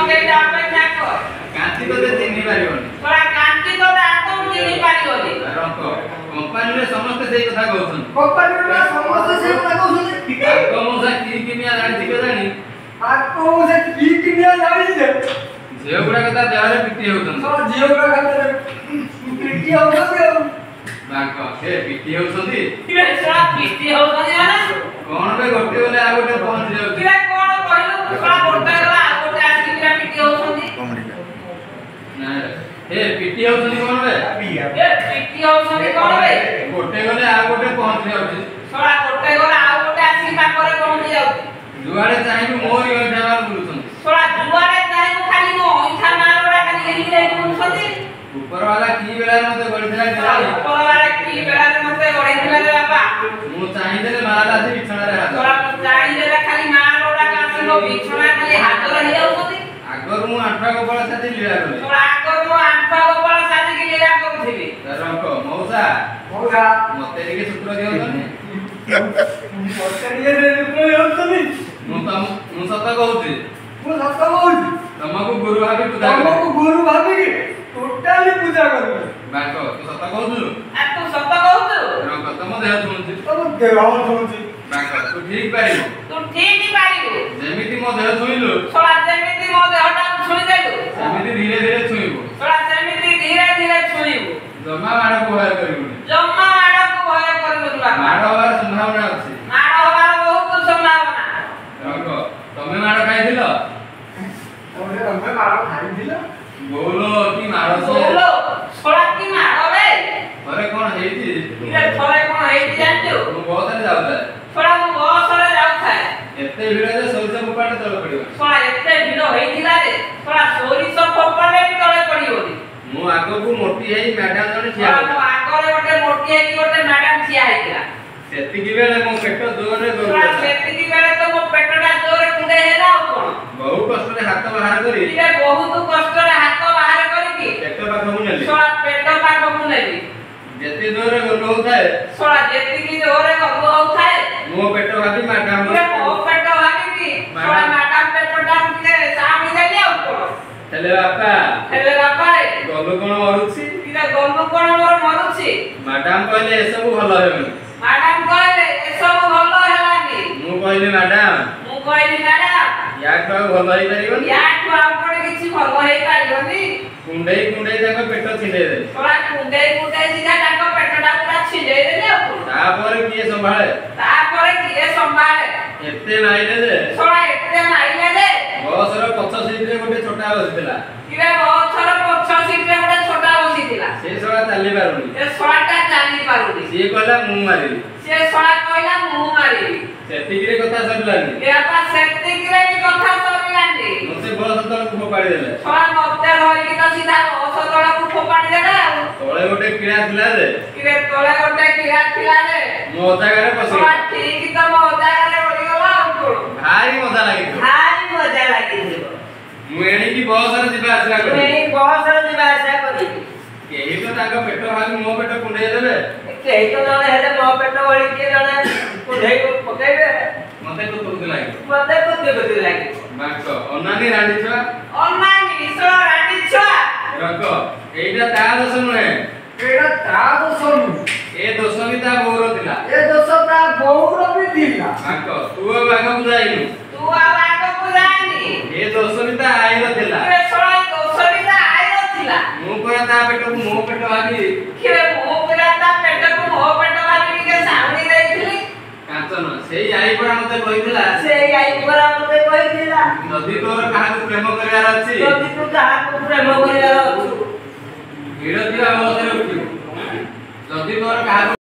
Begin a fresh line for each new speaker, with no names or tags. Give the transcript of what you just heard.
ଲଗେଇଲେ ଅପେକ୍ଷା କର।
କାଞ୍ଚି ତୋତେ ଚିହ୍ନି ପାରିବନି।
ଶଳା କାଞ୍ଚି ତୋତେ ଆଦୌ ଚିହ୍ନି ପାରିବନି।
ରଙ୍କ, କମ୍ପାନୀରେ ସମସ୍ତେ ସେଇ କଥା କହୁଛନ୍ତି।
କମ୍ପାନୀରେ ସମସ୍ତେ ସେଇ କଥା କହୁଛନ୍ତି।
ବାଘ ମଉସା କି କିମିଆ ଜାଣିଛି କେଜାଣି।
ବାଘ ମଉସା କି କିମିଆ ଜାଣିଛି ଯେ
ଝିଅ ଗୁଡାକ ତା ଦେହରେ ପିଟି ହେଉଛନ୍ତି।
ଶଳା ଝିଅ ଗୁଡାକ ପିଟି ହେଉଛନ୍ତି ଆଉ।
ବାଘ ସେ ପିଟି ହେଉଛନ୍ତି।
କିରେ ଶଳା ପିଟି ହେଉଛନ୍ତି ମାନେ
କଣ ବେ, ଗୋଟେ ଗଲେ ଆଉ ଗୋଟେ ପହଞ୍ଚି ଯାଉଛି।
କିରେ କଣ କହିଲୁ? ଶଳା ଗୋଟେ ଗଲା ଆଉ ଗୋଟେ ଆସିକି ପୁରା ପିଟି ହେଉଛନ୍ତି।
ନା ହେ, ପିଟି ହେଉଛନ୍ତି କଣ ବେ?
ଏ ପିଟି ହେଉଛନ୍ତି କଣ ବେ?
ଗୋଟେ ଗଲେ ଆଉ ଗୋଟେ ପହଞ୍ଚି ଯାଉଛି।
ଶଳା ଗୋଟେ ଗଲେ ଆଉ ଗୋଟେ ଆସିକି ପାଖରେ ପହଞ୍ଚି ଯାଉଛି।
ଯୁଆଡେ ଚାହିଁବୁ ମୋରି ଅଇଁଠା ମାଲ ବୁଲୁଛନ୍ତି।
ଶଳା ଯୁଆଡେ ଚାହିଁବୁ ଖାଲି ମୋ ଅଇଁଠା ମାଲ ଗୁଡା ଖାଲି ଘେରିକି ଯାଇକି ବୁଲୁଛନ୍ତି।
ଉପରବାଲା କି ବେଳାରେ ମତେ ଗଢିଥିଲା କେଜାଣି।
ଉପରବାଲା କି ବେଳାରେ ମତେ ଗଢିଥିଲା ରେ ବାପା।
ମୁଁ ଚାହିଁଦେଲେ ମାଲ ଆସି ବିଛଣାରେ ହାଜର।
ଶଳା ମୁଁ ଚାହିଁଦେଲେ ଖାଲି ମାଲ ଗୁଡାକ ଆସି ମୋ ବିଛଣା ଖାଲି ହାଜର ହେଇଯାଉଛନ୍ତି।
ଆଗରୁ ମୁଁ ଆଣ୍ଠୁଆ ଗୋପାଳ ସାଜି ଲୀଳା କଲି।
ଶଳା ଆଗରୁ ମୁଁ ଆଣ୍ଠୁଆ ଗୋପାଳ ସାଜିକି ଲୀଳା କରୁଥିଲି।
ରଙ୍କ, ମଉସା,
ମଉସା,
ମତେ ଟିକେ ସୂତ୍ର ଦିଅନ୍ତନି।
ମତେ ଟିକେ ସୂତ୍ର ଦିଅନ୍ତନି।
ମୁଁ ତମ ମୁଁ ସତ କହୁଛି।
ମୁଁ ସତ କହୁଛି।
ତମକୁ ଗୁରୁ ଭାବି ପୂଜା କରିବି।
ତମକୁ ଗୁରୁ ଭାବିକି ଟୋଟାଲି ପୂଜା କରିବି।
ବାଙ୍କ, ତୁ ସତ କହୁଛୁ?
ଆ ତୁ ସତ କହୁଛୁ?
ରଙ୍କ, ତମ ଦେହ ଛୁଉଁଛି।
ତମ ଦେହ ଛୁଉଁଛି।
ବାଙ୍କ, ତୁ ଠିକ ପାରିବୁ।
ତୁ ଠିକ ପାରିବୁ।
ଯେମିତି ମୋ ଦେହ ଛୁଇଁଲୁ,
ଶଳା ଯେମିତି ମୋ ଦେହଟାକୁ ଛୁଇଁଦେଲୁ,
ସେମିତି ଧୀରେ ଧୀରେ ଛୁଇଁବୁ।
ଶଳା ସେମିତି ଧୀରେ ଧୀରେ ଛୁଇଁବୁ।
ଜମା ମାଡ଼କୁ ଭୟ କରିବୁନି।
ଜମା ମାଡ଼କୁ ଭୟ କରିବୁନି ବାପା।
ମାଡ଼ ହବାର ସମ୍ଭାବନା ଅଛି।
ମାଡ଼ ହବାର ବହୁତ ସମ୍ଭାବନା।
ରଙ୍କ, ତମେ ମାଡ଼ ଖାଇଥିଲ?
ତମେ ମାଡ଼ ଖାଇଥିଲ?
ବୋଉଲୋ, କି ମାଡ଼ ସେ!
ବୋଉଲୋ, ଶଳା କି ମାଡ଼ ବେ!
ଥରେ କଣ ହେଇଛି?
ଇରେ ଥରେ କଣ ହେଇଛି ଜାଣିଛୁ?
ମୁଁ ବସରେ ଯାଉଥାଏ।
ଶଳା ମୁଁ ବସରେ ଯାଉଥାଏ।
ଏତେ ଭିଡ଼ ଯେ ସୋରିଷ ଫୋପାଡ଼ିଲେ ତଳେ ପଡ଼ିବନି।
ଶଳା ଏତେ ଭିଡ଼ ହେଇଥିଲା ଯେ ଶଳା ସୋରିଷ ଫୋପାଡ଼ିଲେ ବି ତଳେ ପଡ଼ିବନି।
ମୁଁ ଆଗକୁ ମୋଟି ହେଇ ମ୍ୟାଡାମ ଜଣେ ଠିଆ
ଶଳା ମୋ ଆଗରେ ଗୋଟେ ମୋଟି ହେଇକି ଗୋଟେ ମ୍ୟାଡାମ ଠିଆ ହେଇଥିଲା।
ସେତିକି ବେଳେ ମୋ ପେଟ ଜୋରରେ
ଶଳା ସେତିକି ବେଳେ ତ ମୋ ପେଟଟା ଜୋରରେ କୁଣ୍ଡେଇ ହେଲା ଆଉ କଣ।
ବହୁ କଷ୍ଟରେ ହାତ ବାହାର କରି,
ଇରେ ବହୁତ କଷ୍ଟରେ ହାତ ବାହାର କରିକି
ପେଟ ପାଖକୁ ନେଲି।
ଶଳା ପେଟ ପାଖକୁ ନେଲି।
ଯେତେ ଜୋରରେ ଗଲୁ ହଉଥାଏ,
ଶଳା ଯେତିକି ଜୋରରେ ଗଲୁ ହଉଥାଏ,
ମୋ ପେଟ ଭାବି ମ୍ୟାଡାମ,
ମୋ ପେଟ ଭାବିକି ଶଳା ମ୍ୟାଡାମ ପେଟଟା ଟିକେ ସାଉଁଳି ଦେଲି ଆଉ କଣ।
ହେଲେ ବାପା,
ହେଲେ ବାପା,
ଗଲୁ କଣ ମରୁଛି?
ଇରେ ଗଲୁ କଣ ମୋର ମରୁଛି?
ମ୍ୟାଡାମ କହିଲେ ଏସବୁ ଭଲ ହେବନି।
ମ୍ୟାଡାମ କହିଲେ ଏସବୁ ଭଲ ହେଲାନି।
ମୁଁ କହିଲି ମ୍ୟାଡାମ,
ମୁଁ କହିଲି ମ୍ୟାଡାମ,
ୟାଠୁ ଆଉ ଭଲ ହେଇପାରିବନି।
ୟାଠୁ ଆଉ କଣ କିଛି ଭଲ ହେଇପାରିବନି।
କୁଣ୍ଡେଇ କୁଣ୍ଡେଇ ତାଙ୍କ ପେଟ ଛିଣ୍ଡେଇ ଦେଲି।
ଶଳା କୁଣ୍ଡେଇ କୁଣ୍ଡେଇ ସିଧା ତାଙ୍କ ପେଟଟା ପୁରା ଛିଣ୍ଡେଇ ଦେଲି ଆଉ କଣ।
ତାପରେ କିଏ ସମ୍ଭାଳେ?
ତାପରେ କିଏ ସମ୍ଭାଳେ?
ଏତେ ମାଇଲେ ଯେ,
ଶଳା ଏତେ ମାଇଲେ ଯେ,
ବସର ପଛ ସିଟରେ ଗୋଟେ ଛୋଟା ବସିଥିଲା।
କିରେ ବସର ପଛ ସିଟରେ ଗୋଟେ ଛୋଟା ବସିଥିଲା।
ସେ ଶଳା ଚାଲି ପାରୁନି।
ସେ ଶଳାଟା ଚାଲି ପାରୁନି।
ସିଏ କହିଲା ମୁଁ ମାରିବି।
ସେ ଶଳା କହିଲା ମୁଁ ମାରିବି।
ସେତିକିରେ କଥା ସରିଲାନି।
ଏ ବାପା, ସେତିକିରେ ବି କଥା ସରିଲାନି।
ମତେ ବସ ତଳକୁ ଫୋପାଡ଼ି ଦେଲେ।
ଶଳା ମତେ ଧରିକି ତ ସିଧା ବସ ତଳକୁ ଫୋପାଡ଼ି ଦେଲେ ଆଉ।
ତଳେ ଗୋଟେ କିଳା ଥିଲା ଯେ,
କିରେ ତଳେ ଗୋଟେ କିଳା ଥିଲା ଯେ,
ମୋ ଅଜାଗାରେ ପଶିଗଲା।
ଠିକ ତ ମୋ ଅଜାଗାରେ ପଡ଼ିଗଲା ଆଉ କଣ।
ଭାରି ମଜା ଲାଗିଥିବ।
ଭାରି ମଜା ଲାଗିଥିବ।
ମୁଁ ଏଣିକି ବସରେ ଯିବା ଆସିବା କରିବି।
ଏଣିକି ବସରେ ଯିବା ଆସିବା କରିବି।
କେହି ତ ତାଙ୍କ ପେଟ ଭାବି ମୋ ପେଟ କୁଣ୍ଡେଇ ଦେବେ।
କେହି ତ ଜଣେ ହେଲେ ମୋ ପେଟ ଭଳି କିଏ ଜଣେ କୁଣ୍ଡେଇ ପକେଇବେ।
ମତେ କୁତୁକୁତୁ ଲାଗିବ।
ମତେ କୁତୁକୁତୁ ଲାଗିବ।
ବାଙ୍କ, ଅନାନି ରାଣ୍ଡି ଛୁଆ।
ଅନାନି ଶଳା ରାଣ୍ଡି ଛୁଆ।
ରଙ୍କ, ଏଇଟା ତା ଦୋଷ ନୁହେଁ।
ଏଇଟା ତା ଦୋଷ ନୁହେଁ।
ଏ ଦୋଷ ବି ତା ବୋଉର ଥିଲା।
ଏ ଦୋଷ ତା ବୋଉର ବି ଥିଲା।
ବାଙ୍କ, ତୁ ଆଉ ଆଗକୁ ଯାଇନୁ।
ତୁ ଆଉ ଆଗକୁ ଯାଇନି।
ଏ ଦୋଷ ବି ତା ଆଈର ଥିଲା।
କିରେ ଶଳା ଦୋଷ ବି ତା ଆଈର ଥିଲା।
ମୁଁ ପରା ତା ପେଟକୁ ମୋ ପେଟ ଭାବି,
କିରେ ମୁଁ ପରା ତା ପେଟକୁ ମୋ ପେଟ ଭାବି ଟିକେ ସାଉଁଳି ଦେଇଥିଲି।
କାଞ୍ଚନ, ସେଇ ଆଈ ପରା ମତେ କହିଥିଲା।
ସେଇ ଆଈ ପରା ମତେ କହିଥିଲା,
ଯଦି ତୋର କାହାକୁ ପ୍ରେମ କରିବାର ଅଛି,
ଯଦି ତୁ କାହାକୁ ପ୍ରେମ କରିବାର ଅଛୁ,
ଭିଡ଼ ଥିବା ବସରେ ଉଠିବୁ। ଯଦି ତୋର କାହାକୁ